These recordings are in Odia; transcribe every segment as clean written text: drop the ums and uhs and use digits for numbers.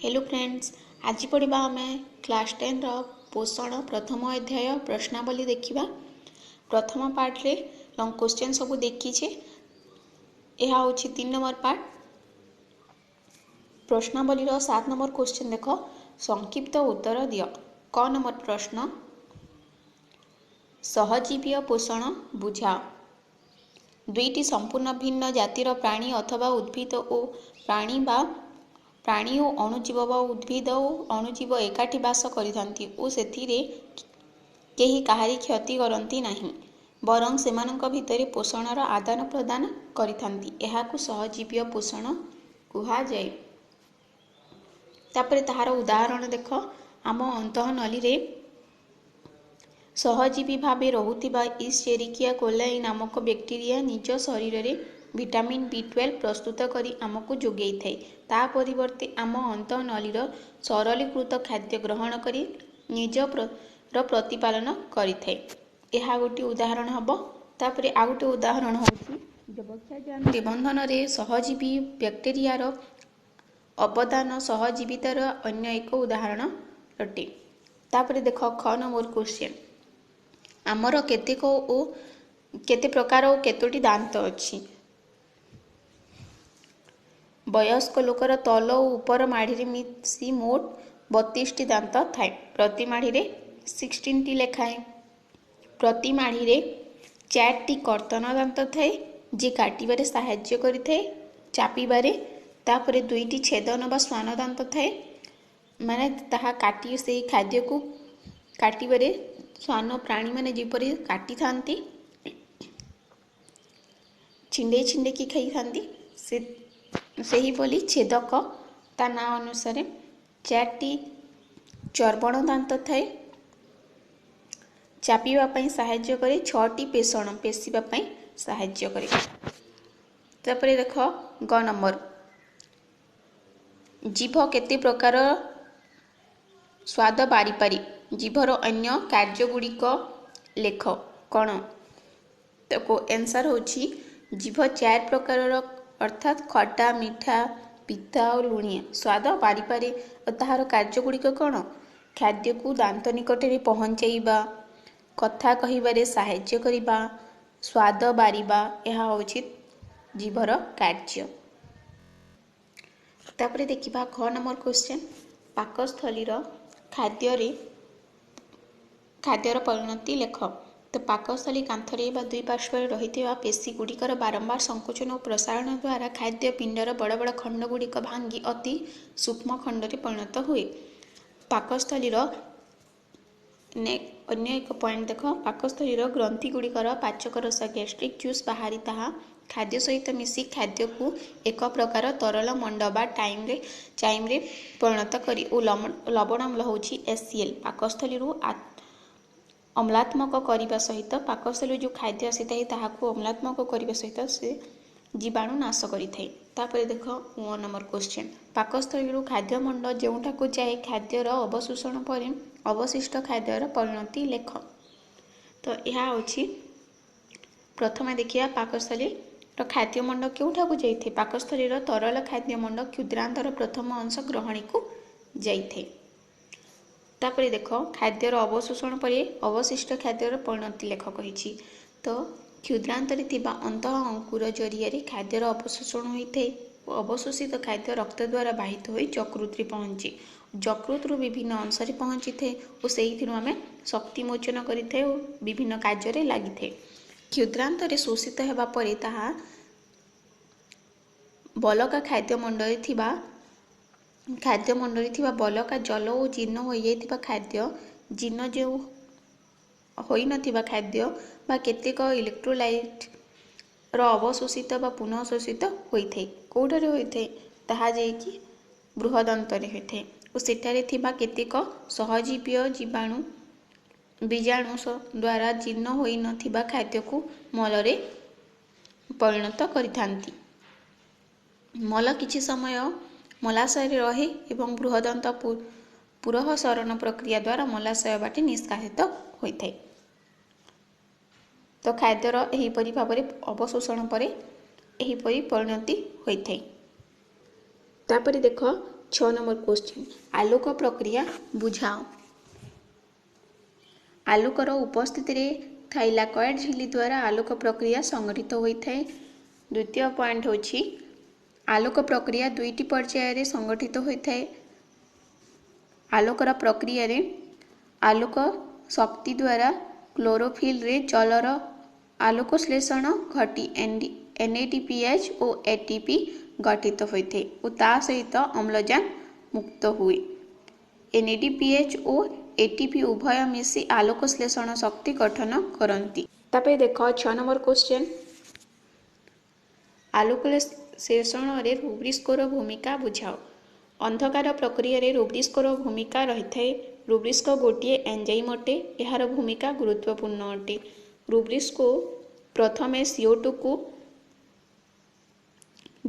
ହ୍ୟାଲୋ ଫ୍ରେଣ୍ଡସ୍, ଆଜି ପଢ଼ିବା ଆମେ କ୍ଲାସ୍ 10ର ପୋଷଣ ପ୍ରଥମ ଅଧ୍ୟାୟ ପ୍ରଶ୍ନାବଳୀ ଦେଖିବା। ପ୍ରଥମ ପାର୍ଟରେ ଲଙ୍ଗ କ୍ୱେଶ୍ଚନ୍ ସବୁ ଦେଖିଛେ। ଏହା ହେଉଛି 3 ନମ୍ବର ପାର୍ଟ। ପ୍ରଶ୍ନାବଳୀର 7 ନମ୍ବର କ୍ୱେଶ୍ଚନ୍ ଦେଖ, ସଂକ୍ଷିପ୍ତ ଉତ୍ତର ଦିଅ। କ ନମ୍ବର ପ୍ରଶ୍ନ, ସହଜୀବୀୟ ପୋଷଣ ବୁଝାଅ। ଦୁଇଟି ସମ୍ପୂର୍ଣ୍ଣ ଭିନ୍ନ ଜାତିର ପ୍ରାଣୀ ଅଥବା ଉଦ୍ଭିଦ ଓ ପ୍ରାଣୀ ବା ପ୍ରାଣୀ ଓ ଅଣୁଜୀବ ବା ଉଦ୍ଭିଦ ଓ ଅଣୁଜୀବ ଏକାଠି ବାସ କରିଥାନ୍ତି ଓ ସେଥିରେ କେହି କାହାରି କ୍ଷତି କରନ୍ତି ନାହିଁ, ବରଂ ସେମାନଙ୍କ ଭିତରେ ପୋଷଣର ଆଦାନ ପ୍ରଦାନ କରିଥାନ୍ତି, ଏହାକୁ ସହଜୀବୀୟ ପୋଷଣ କୁହାଯାଏ। ତାପରେ ତାହାର ଉଦାହରଣ ଦେଖ। ଆମ ଅନ୍ତଃନଳୀରେ ସହଜୀବୀ ଭାବେ ରହୁଥିବା ଇସଚେରିକିଆ କୋଲାଇ ନାମକ ବ୍ୟାକ୍ଟେରିଆ ନିଜ ଶରୀରରେ ଭିଟାମିନ୍ ବି12 ପ୍ରସ୍ତୁତ କରି ଆମକୁ ଯୋଗାଇଥାଏ। ତା ପରିବର୍ତ୍ତେ ଆମ ଅନ୍ତଃନଳୀର ସରଳୀକୃତ ଖାଦ୍ୟ ଗ୍ରହଣ କରି ନିଜର ପ୍ରତିପାଳନ କରିଥାଏ। ଏହା ଗୋଟିଏ ଉଦାହରଣ ହେବ। ତାପରେ ଆଉ ଗୋଟେ ଉଦାହରଣ ହେଉଛି ଯବକ୍ଷାରଜାନ ନିବନ୍ଧନରେ ସହଜୀବୀ ବ୍ୟାକ୍ଟେରିଆର ଅବଦାନ ସହଜୀବିତାର ଅନ୍ୟ ଏକ ଉଦାହରଣ ଅଟେ। ତାପରେ ଦେଖ ଖ ନମ୍ବର କ୍ୱେଶ୍ଚନ୍, ଆମର କେତେକ ଓ କେତେ ପ୍ରକାର ଓ କେତୋଟି ଦାନ୍ତ ଅଛି? ବୟସ୍କ ଲୋକର ତଳ ଓ ଉପର ମାଢ଼ିରେ ମିଶି ମୋଟ 32ଟି ଦାନ୍ତ ଥାଏ। ପ୍ରତି ମାଢ଼ିରେ 16ଟି ଲେଖାଏଁ। ପ୍ରତି ମାଢ଼ିରେ 4ଟି କର୍ତ୍ତନ ଦାନ୍ତ ଥାଏ, ଯିଏ କାଟିବାରେ ସାହାଯ୍ୟ କରିଥାଏ, ଚାପିବାରେ। ତାପରେ 2ଟି ଛେଦନ ବା ଶ୍ୱାନ ଦାନ୍ତ ଥାଏ, ମାନେ ତାହା କାଟି ସେଇ ଖାଦ୍ୟକୁ କାଟିବାରେ ଶ୍ୱାନ ପ୍ରାଣୀମାନେ ଯେପରି କାଟିଥାନ୍ତି, ଛିଣ୍ଡେଇ ଛିଣ୍ଡେଇକି ଖାଇଥାନ୍ତି, ସେ ସେହିଭଳି ଛେଦକ ତା ନାଁ ଅନୁସାରେ। 4ଟି ଚର୍ବଣ ଦାନ୍ତ ଥାଏ, ଚାପିବା ପାଇଁ ସାହାଯ୍ୟ କରେ। 6ଟି ପେଷଣ, ପେଶିବା ପାଇଁ ସାହାଯ୍ୟ କରେ। ତାପରେ ଦେଖ ଗ ନମ୍ବର, ଜିଭ କେତେ ପ୍ରକାର ସ୍ୱାଦ ବାରିପାରେ? ଜିଭର ଅନ୍ୟ କାର୍ଯ୍ୟଗୁଡ଼ିକ ଲେଖ। କ'ଣ ତାକୁ ଆନ୍ସର୍ ହେଉଛି ଜିଭ 4 ପ୍ରକାରର, ଅର୍ଥାତ୍ ଖଟା, ମିଠା, ପିତା ଓ ଲୁଣିଆ ସ୍ୱାଦ ବାରିପାରେ। ଓ ତାହାର କାର୍ଯ୍ୟଗୁଡ଼ିକ କ'ଣ? ଖାଦ୍ୟକୁ ଦାନ୍ତ ନିକଟରେ ପହଞ୍ଚାଇବା, କଥା କହିବାରେ ସାହାଯ୍ୟ କରିବା, ସ୍ୱାଦ ବାରିବା, ଏହା ହେଉଛି ଜିଭର କାର୍ଯ୍ୟ। ତାପରେ ଦେଖିବା ଖ ନମ୍ବର କ୍ୱେଶ୍ଚନ୍, ପାକସ୍ଥଳୀର ଖାଦ୍ୟର ପରିଣତି ଲେଖ। ତ ପାକସ୍ଥଳୀ କାନ୍ଥରେ ବା ଦୁଇ ପାର୍ଶ୍ୱରେ ରହିଥିବା ପେଶୀ ଗୁଡ଼ିକର ବାରମ୍ବାର ସଂକୋଚନ ଓ ପ୍ରସାରଣ ଦ୍ୱାରା ଖାଦ୍ୟ ପିଣ୍ଡର ବଡ଼ ବଡ଼ ଖଣ୍ଡ ଗୁଡ଼ିକ ଭାଙ୍ଗି ଅତି ସୂକ୍ଷ୍ମ ଖଣ୍ଡରେ ପରିଣତ ହୁଏ। ପାକସ୍ଥଳୀର ଅନ୍ୟ ଏକ ପଏଣ୍ଟ ଦେଖ, ପାକସ୍ଥଳୀର ଗ୍ରନ୍ଥି ଗୁଡ଼ିକର ପାଚକ ରସ ଗ୍ୟାଷ୍ଟ୍ରିକ୍ ଜୁସ୍ ବାହାରି ତାହା ଖାଦ୍ୟ ସହିତ ମିଶି ଖାଦ୍ୟକୁ ଏକ ପ୍ରକାର ତରଳ ମଣ୍ଡ ବା ଚାଇମ୍ରେ ପରିଣତ କରି ଓ ଲବଣ ଅମ୍ଳ ହେଉଛି HCl ପାକସ୍ଥଳୀରୁ ଅମ୍ଳାତ୍ମକ କରିବା ସହିତ ପାକସ୍ଥଳୀରୁ ଯେଉଁ ଖାଦ୍ୟ ଆସିଥାଏ ତାହାକୁ ଅମ୍ଳାତ୍ମକ କରିବା ସହିତ ସେ ଜୀବାଣୁ ନାଶ କରିଥାଏ। ତାପରେ ଦେଖ 1 ନମ୍ବର କ୍ୱେଶ୍ଚନ୍, ପାକସ୍ଥଳୀରୁ ଖାଦ୍ୟମଣ୍ଡ ଯେଉଁଠାକୁ ଯାଏ ଖାଦ୍ୟର ଅବଶୋଷଣ ପରେ ଅବଶିଷ୍ଟ ଖାଦ୍ୟର ପରିଣତି ଲେଖ। ତ ଏହା ହେଉଛି ପ୍ରଥମେ ଦେଖିବା ପାକସ୍ଥଳୀର ଖାଦ୍ୟମଣ୍ଡ କେଉଁଠାକୁ ଯାଇଥାଏ। ପାକସ୍ଥଳୀର ତରଳ ଖାଦ୍ୟମଣ୍ଡ କ୍ଷୁଦ୍ରାନ୍ତର ପ୍ରଥମ ଅଂଶ ଗ୍ରହଣୀକୁ ଯାଇଥାଏ। ତାପରେ ଦେଖ ଖାଦ୍ୟର ଅବଶୋଷଣ ପରେ ଅବଶିଷ୍ଟ ଖାଦ୍ୟର ପରିଣତି ଲେଖ କହିଛି। ତ କ୍ଷୁଦ୍ରାନ୍ତରେ ଥିବା ଅନ୍ତଃ ଅଙ୍କୁର ଜରିଆରେ ଖାଦ୍ୟର ଅବଶୋଷଣ ହୋଇଥାଏ ଓ ଅବଶୋଷିତ ଖାଦ୍ୟ ରକ୍ତ ଦ୍ୱାରା ବାହିତ ହୋଇ ଯକୃତରେ ପହଞ୍ଚେ। ଯକୃତରୁ ବିଭିନ୍ନ ଅଂଶରେ ପହଞ୍ଚିଥାଏ ଓ ସେଇଥିରୁ ଆମେ ଶକ୍ତି ମୋଚନ କରିଥାଏ ଓ ବିଭିନ୍ନ କାର୍ଯ୍ୟରେ ଲାଗିଥାଏ। କ୍ଷୁଦ୍ରାନ୍ତରେ ଶୋଷିତ ହେବା ପରେ ତାହା ବଳକା ଖାଦ୍ୟମଣ୍ଡରେ ଥିବା ବଳକା ଜଳ ଓ ଜୀର୍ଣ୍ଣ ହୋଇଯାଇଥିବା ଖାଦ୍ୟ, ଜୀର୍ଣ୍ଣ ଯେଉଁ ହୋଇନଥିବା ଖାଦ୍ୟ ବା କେତେକ ଇଲେକ୍ଟ୍ରୋଲାଇଟ୍ର ଅବଶୋଷିତ ବା ପୁନଃ ଶୋଷିତ ହୋଇଥାଏ। କେଉଁଠାରେ ହୋଇଥାଏ? ତାହା ଯାଇକି ବୃହଦନ୍ତରେ ହୋଇଥାଏ ଓ ସେଠାରେ ଥିବା କେତେକ ସହଜୀବୀୟ ଜୀବାଣୁ ବୀଜାଣୁ ଦ୍ୱାରା ଜୀର୍ଣ୍ଣ ହୋଇନଥିବା ଖାଦ୍ୟକୁ ମଳରେ ପରିଣତ କରିଥାନ୍ତି। ମଳ କିଛି ସମୟ ମଳାଶୟରେ ରହେ ଏବଂ ବୃହଦନ୍ତ ପୁରଃସରଣ ପ୍ରକ୍ରିୟା ଦ୍ୱାରା ମଳାଶୟ ବାଟେ ନିଷ୍କାସିତ ହୋଇଥାଏ। ତ ଖାଦ୍ୟର ଏହିପରି ଭାବରେ ଅବଶୋଷଣ ପରେ ଏହିପରି ପରିଣତି ହୋଇଥାଏ। ତାପରେ ଦେଖ 6 ନମ୍ବର କ୍ୱେଶ୍ଚିନ୍, ଆଲୋକ ପ୍ରକ୍ରିୟା ବୁଝାଅ। ଆଲୋକର ଉପସ୍ଥିତିରେ ଥାଇଲାକଏଡ୍ ଝିଲ୍ଲୀ ଦ୍ୱାରା ଆଲୋକ ପ୍ରକ୍ରିୟା ସଂଗଠିତ ହୋଇଥାଏ। ଦ୍ୱିତୀୟ ପଏଣ୍ଟ ହେଉଛି ଆଲୋକ ପ୍ରକ୍ରିୟା 2ଟି ପର୍ଯ୍ୟାୟରେ ସଂଗଠିତ ହୋଇଥାଏ। ଆଲୋକର ପ୍ରକ୍ରିୟାରେ ଆଲୋକ ଶକ୍ତି ଦ୍ୱାରା କ୍ଲୋରୋଫିଲ୍ରେ ଜଳର ଆଲୋକଶ୍ଳେଷଣ ଘଟି NADPH ଓ ATP ଗଠିତ ହୋଇଥାଏ ଓ ତା ସହିତ ଅମ୍ଳଜାନ ମୁକ୍ତ ହୁଏ। NADPH ଓ ATP ଉଭୟ ମିଶି ଆଲୋକଶ୍ଳେଷଣ ଶକ୍ତି ଗଠନ କରନ୍ତି। ତାପରେ ଦେଖ 6 ନମ୍ବର କ୍ୱେଶ୍ଚନ୍, ଆଲୋକଶ୍ଳେଷଣରେ ରୁବ୍ରିସ୍କୋର ଭୂମିକା ବୁଝାଅ। ଅନ୍ଧକାର ପ୍ରକ୍ରିୟାରେ ରୁବ୍ରିସ୍କୋର ଭୂମିକା ରହିଥାଏ। ରୁବ୍ରିସ୍କୋ ଗୋଟିଏ ଏନଜାଇମ୍ ଅଟେ, ଏହାର ଭୂମିକା ଗୁରୁତ୍ୱପୂର୍ଣ୍ଣ ଅଟେ। ରୁବ୍ରିସ୍କୋ ପ୍ରଥମେ CO2କୁ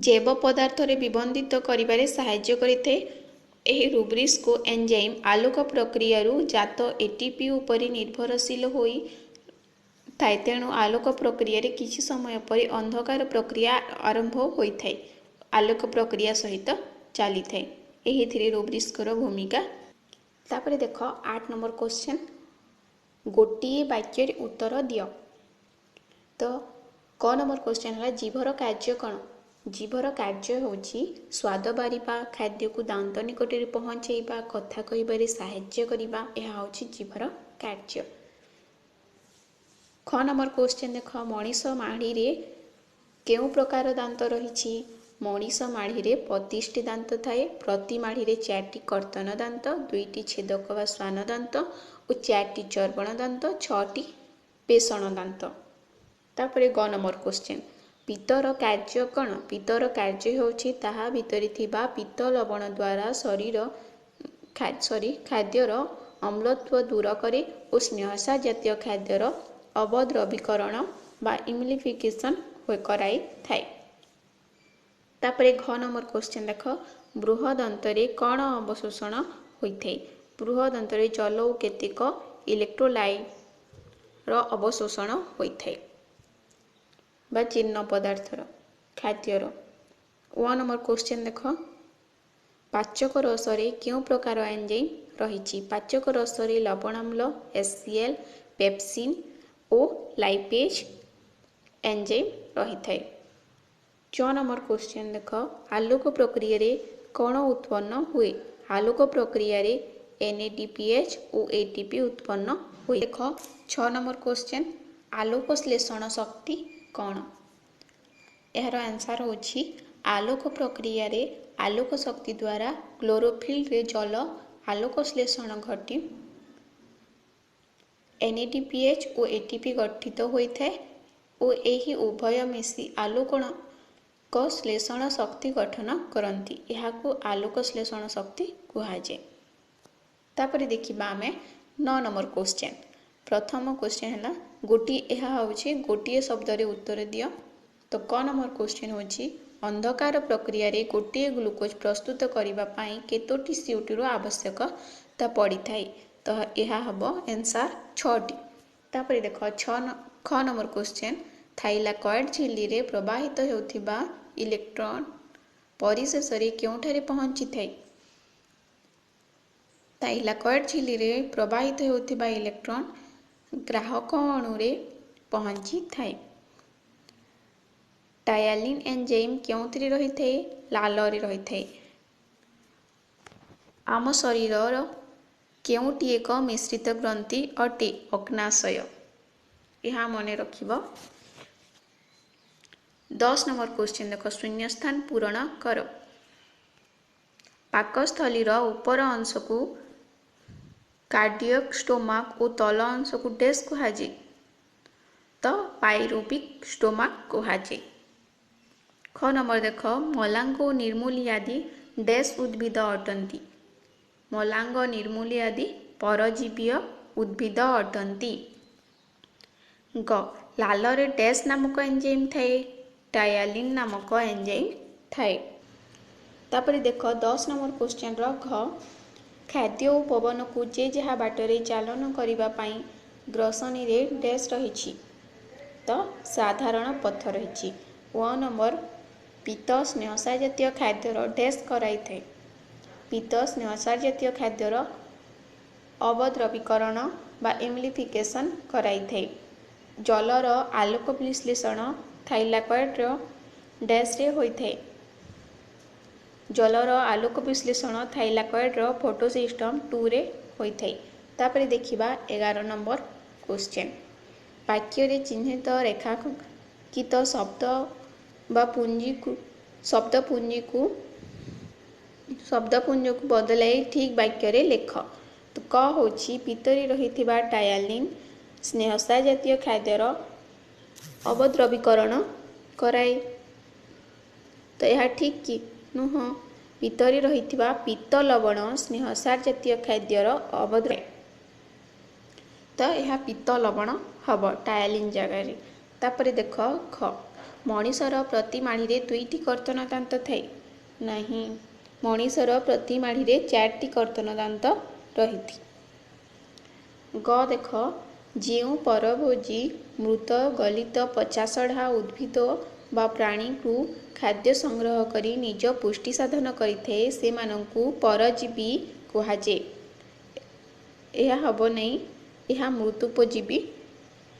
ଜୈବ ପଦାର୍ଥରେ ବିବନ୍ଧିତ କରିବାରେ ସାହାଯ୍ୟ କରିଥାଏ। ଏହି ରୁବ୍ରିସ୍କୋ ଏନଜାଇମ୍ ଆଲୋକ ପ୍ରକ୍ରିୟାରୁ ଜାତ ATP ଉପରେ ନିର୍ଭରଶୀଳ ହୋଇ ଥାଏ। ତେଣୁ ଆଲୋକ ପ୍ରକ୍ରିୟାରେ କିଛି ସମୟ ପରେ ଅନ୍ଧକାର ପ୍ରକ୍ରିୟା ଆରମ୍ଭ ହୋଇଥାଏ, ଆଲୋକ ପ୍ରକ୍ରିୟା ସହିତ ଚାଲିଥାଏ। ଏହିଥିରେ ରୁବ୍ରିସ୍କୋର ଭୂମିକା। ତାପରେ ଦେଖ 8 ନମ୍ବର କ୍ୱେଶ୍ଚନ୍, ଗୋଟିଏ ବାକ୍ୟରେ ଉତ୍ତର ଦିଅ। ତ କ ନମ୍ବର କ୍ୱେଶ୍ଚନ୍ ହେଲା ଜିଭର କାର୍ଯ୍ୟ କ'ଣ? ଜିଭର କାର୍ଯ୍ୟ ହେଉଛି ସ୍ୱାଦ ବାରିବା, ଖାଦ୍ୟକୁ ଦାନ୍ତ ନିକଟରେ ପହଞ୍ଚାଇବା, କଥା କହିବାରେ ସାହାଯ୍ୟ କରିବା, ଏହା ହେଉଛି ଜିଭର କାର୍ଯ୍ୟ। ଖ ନମ୍ବର କ୍ୱେଶ୍ଚନ୍ ଦେଖ, ମଣିଷ ମାଢ଼ିରେ କେଉଁ ପ୍ରକାର ଦାନ୍ତ ରହିଛି? ମଣିଷ ମାଢ଼ିରେ 25ଟି ଦାନ୍ତ ଥାଏ। ପ୍ରତି ମାଢ଼ିରେ 4ଟି କର୍ତ୍ତନ ଦାନ୍ତ, 2ଟି ଛେଦକ ବା ଶ୍ୱାନ ଦାନ୍ତ ଓ 4ଟି ଚର୍ବଣ ଦାନ୍ତ, 6ଟି ପେଷଣ ଦାନ୍ତ। ତାପରେ ଗ ନମ୍ବର କ୍ୱେଶ୍ଚନ୍, ପିତ୍ତର କାର୍ଯ୍ୟ କ'ଣ? ପିତ୍ତର କାର୍ଯ୍ୟ ହେଉଛି ତାହା ଭିତରେ ଥିବା ପିତ୍ତ ଲବଣ ଦ୍ୱାରା ଖାଦ୍ୟର ଅମ୍ଳତ୍ୱ ଦୂର କରେ ଓ ସ୍ନେହସାର ଜାତୀୟ ଖାଦ୍ୟର ଅବଦ୍ରବୀକରଣ ବା ଇମ୍ଲିଫିକେସନ୍ କରାଇଥାଏ। ତାପରେ ଘ ନମ୍ବର କ୍ୱେଶ୍ଚନ୍ ଦେଖ, ବୃହଦନ୍ତରେ କ'ଣ ଅବଶୋଷଣ ହୋଇଥାଏ? ବୃହଦନ୍ତରେ ଜଳ ଓ କେତେକ ଇଲେକ୍ଟ୍ରୋଲାଇଟ୍ର ଅବଶୋଷଣ ହୋଇଥାଏ ବା ଜୀର୍ଣ୍ଣ ପଦାର୍ଥର ଖାଦ୍ୟର। 1 ନମ୍ବର କ୍ୱେଶ୍ଚନ୍ ଦେଖ, ପାଚକ ରସରେ କେଉଁ ପ୍ରକାର ଏନଜାଇମ୍ ରହିଛି? ପାଚକ ରସରେ ଲବଣାମ୍ଳ, HCl, pepsin ଓ ଲାଇପେଜ୍ ଏନଜାଇମ୍ ରହିଥାଏ। 6 ନମ୍ବର କ୍ୱେଶ୍ଚନ୍ ଦେଖ, ଆଲୋକ ପ୍ରକ୍ରିୟାରେ କ'ଣ ଉତ୍ପନ୍ନ ହୁଏ? ଆଲୋକ ପ୍ରକ୍ରିୟାରେ NADPH ଓ ATP ଉତ୍ପନ୍ନ ହୁଏ। ଦେଖ 6 ନମ୍ବର କ୍ୱେଶ୍ଚନ୍, ଆଲୋକ ଶ୍ଳେଷଣ ଶକ୍ତି କ'ଣ? ଏହାର ଆନ୍ସର୍ ହେଉଛି ଆଲୋକ ପ୍ରକ୍ରିୟାରେ ଆଲୋକ ଶକ୍ତି ଦ୍ୱାରା କ୍ଲୋରୋଫିଲ୍ରେ ଜଳ ଆଲୋକ ଶ୍ଳେଷଣ ଘଟି NADPH ଓ ATP ଗଠିତ ହୋଇଥାଏ ଓ ଏହି ଉଭୟ ମିଶି ଆଲୋକ ଶ୍ଳେଷଣ ଶକ୍ତି ଗଠନ କରନ୍ତି। ଏହାକୁ ଆଲୋକ ଶ୍ଳେଷଣ ଶକ୍ତି କୁହାଯାଏ। ତାପରେ ଦେଖିବା ଆମେ 9 ନମ୍ବର କ୍ୱେଶ୍ଚନ୍। ପ୍ରଥମ କ୍ୱେଶ୍ଚନ୍ ହେଲା ଗୋଟିଏ, ଏହା ହେଉଛି ଗୋଟିଏ ଶବ୍ଦରେ ଉତ୍ତର ଦିଅ। ତ କ ନମ୍ବର କ୍ୱେଶ୍ଚନ୍ ହେଉଛି ଅନ୍ଧକାର ପ୍ରକ୍ରିୟାରେ ଗୋଟିଏ ଗ୍ଲୁକୋଜ୍ ପ୍ରସ୍ତୁତ କରିବା ପାଇଁ କେତୋଟି CO2ର ଆବଶ୍ୟକତା ପଡ଼ିଥାଏ? ତ ଏହା ହେବ ଆନ୍ସର୍ 6ଟି। ତାପରେ ଦେଖ ଖ ନମ୍ବର କ୍ୱେଶ୍ଚନ୍, ଥାଇଲାକଏଡ୍ ଝିଲ୍ଲୀରେ ପ୍ରବାହିତ ହେଉଥିବା ଇଲେକ୍ଟ୍ରନ୍ ପରିଶେଷରେ କେଉଁଠାରେ ପହଞ୍ଚିଥାଏ? ଥାଇଲାକଏଡ୍ ଝିଲ୍ଲୀରେ ପ୍ରବାହିତ ହେଉଥିବା ଇଲେକ୍ଟ୍ରନ୍ ଗ୍ରାହକ ଅଣୁରେ ପହଞ୍ଚିଥାଏ। ଟାୟାଲିନ୍ ଏନଜାଇମ୍ କେଉଁଥିରେ ରହିଥାଏ? ଲାଲରେ ରହିଥାଏ। ଆମ ଶରୀରର କେଉଁଟି ଏକ ମିଶ୍ରିତ ଗ୍ରନ୍ଥି ଅଟେ? ଅଗ୍ନାଶୟ। ଏହା ମନେ ରଖିବ। 10 ନମ୍ବର କ୍ୱେଶ୍ଚନ୍ ଦେଖ, ଶୂନ୍ୟସ୍ଥାନ ପୂରଣ କର। ପାକସ୍ଥଳୀର ଉପର ଅଂଶକୁ କାର୍ଡ଼ିଆକ୍ ଷ୍ଟୋମାକ୍ ଓ ତଳ ଅଂଶକୁ ଡେସ୍ କୁହାଯାଏ। ତ ପାଇରୁବିକ୍ ଷ୍ଟୋମାକ୍ କୁହାଯାଏ। ଖ ନମ୍ବର ଦେଖ, ମଲାଙ୍ଗ ଓ ନିର୍ମୂଲି ଆଦି ଡେସ୍ ଉଦ୍ଭିଦ ଅଟନ୍ତି। ମଲାଙ୍ଗ, ନିର୍ମୂଲି ଆଦି ପରଜୀବୀୟ ଉଦ୍ଭିଦ ଅଟନ୍ତି। ଗ ଲାଲରେ ଡେସ୍ ନାମକ ଏନଜାଇମ୍ ଥାଏ। ଟାୟାଲିନ୍ ନାମକ ଏନଜାଇମ୍ ଥାଏ। ତାପରେ ଦେଖ 10 ନମ୍ବର କ୍ୱେଶ୍ଚନ୍ର ଘ, ଖାଦ୍ୟ ଓ ପବନକୁ ଯେ ଯାହା ବାଟରେ ଚାଳନ କରିବା ପାଇଁ ଗ୍ରସନୀରେ ଡେସ୍ ରହିଛି। ତ ସାଧାରଣ ପଥ ରହିଛି। 1 ନମ୍ବର, ପିତ୍ତ ସ୍ନେହସାର ଜାତୀୟ ଖାଦ୍ୟର ଡେସ୍ କରାଇଥାଏ। ପିତ୍ତ ସ୍ନେହସାର ଜାତୀୟ ଖାଦ୍ୟର ଅବଦ୍ରବୀକରଣ ବା ଏମିଲିଫିକେସନ୍ କରାଇଥାଏ। ଜଲର ଆଲୋକ ବିଶ୍ଳେଷଣ ଥାଇଲାକଏଡ଼ର ଡ୍ୟାସ୍ରେ ହୋଇଥାଏ। ଜଲର ଆଲୋକ ବିଶ୍ଳେଷଣ ଥାଇଲାକଏଡ଼ର ଫଟୋସିଷ୍ଟମ୍ 2ରେ ହୋଇଥାଏ। ତାପରେ ଦେଖିବା 11 ନମ୍ବର କ୍ୱେଶ୍ଚେନ୍। ବାକ୍ୟରେ ଚିହ୍ନିତ ରେଖାଙ୍କିତ ଶବ୍ଦ ବା ପୁଞ୍ଜିକୁ ଶବ୍ଦପୁଞ୍ଜକୁ ବଦଳାଇ ଠିକ୍ ବାକ୍ୟରେ ଲେଖ। କ ହେଉଛି ପିତ୍ତରେ ରହିଥିବା ଟାୟାଲିନ୍ ସ୍ନେହସାର ଜାତୀୟ ଖାଦ୍ୟର ଅବଦ୍ରବୀକରଣ କରାଏ। ତ ଏହା ଠିକ୍ କି? ନୁହଁ। ପିତ୍ତରେ ରହିଥିବା ପିତ୍ତ ଲବଣ ସ୍ନେହସାର ଜାତୀୟ ଖାଦ୍ୟର ଅବଦ୍ର, ତ ଏହା ପିତ୍ତ ଲବଣ ହେବ ଟାୟାଲିନ୍ ଜାଗାରେ। ତାପରେ ଦେଖ ଖ, ମଣିଷର ପ୍ରତି ମାଢ଼ିରେ 2ଟି କର୍ତ୍ତନ ଦାନ୍ତ ଥାଏ। ନାହିଁ, ମଣିଷର ପ୍ରତି ମାଢ଼ିରେ 4ଟି କର୍ତ୍ତନ ଦାନ୍ତ ରହିଛି। ଗ ଦେଖ, ଯେଉଁ ପରଭୋଜୀ ମୃତ ଗଳିତ ପଚାସଢ଼ା ଉଦ୍ଭିଦ ବା ପ୍ରାଣୀକୁ ଖାଦ୍ୟ ସଂଗ୍ରହ କରି ନିଜ ପୁଷ୍ଟି ସାଧନ କରିଥାଏ, ସେମାନଙ୍କୁ ପରଜୀବୀ କୁହାଯାଏ। ଏହା ହେବ ନାହିଁ, ଏହା ମୃତୁପଜୀବୀ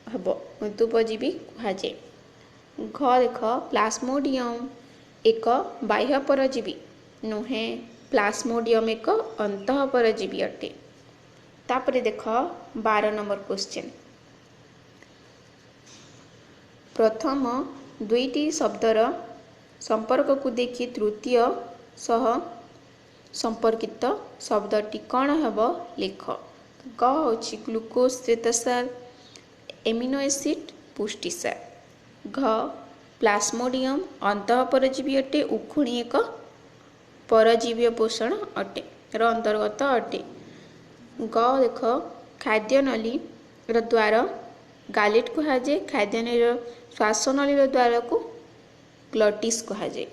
ହେବ, ମୃତୁପଜୀବୀ କୁହାଯାଏ। ଘ ଦେଖ, ପ୍ଲାସ୍ମୋଡିୟମ୍ ଏକ ବାହ୍ୟ ପରଜୀବୀ। ନୁହେଁ, ପ୍ଲାସ୍ମୋଡିୟମ୍ ଏକ ଅନ୍ତଃ ପରଜୀବୀ ଅଟେ। ତାପରେ ଦେଖ 12 ନମ୍ବର କ୍ୱେଶ୍ଚେନ୍। ପ୍ରଥମ 2ଟି ଶବ୍ଦର ସମ୍ପର୍କକୁ ଦେଖି ତୃତୀୟ ସହ ସମ୍ପର୍କିତ ଶବ୍ଦଟି କ'ଣ ହେବ ଲେଖ। ଗ ହେଉଛି ଗ୍ଲୁକୋଜ୍ ଶ୍ଵେତସାର, ଏମିନୋ ଏସିଡ୍ ପୁଷ୍ଟିସାର। ଘ ପ୍ଲାସ୍ମୋଡିୟମ୍ ଅନ୍ତଃ ପରଜୀବୀ ଅଟେ, ଉଖୁଣି ଏକ ପରଜୀବୀୟ ପୋଷଣ ଅଟେ ର ଅନ୍ତର୍ଗତ ଅଟେ। ଗ ଦେଖ, ଖାଦ୍ୟନଳୀର ଦ୍ୱାର ଗାଲିଟ୍ କୁହାଯାଏ, ଖାଦ୍ୟନଳୀର ଶ୍ୱାସନଳୀର ଦ୍ୱାରକୁ ଗ୍ଲଟିସ୍ କୁହାଯାଏ।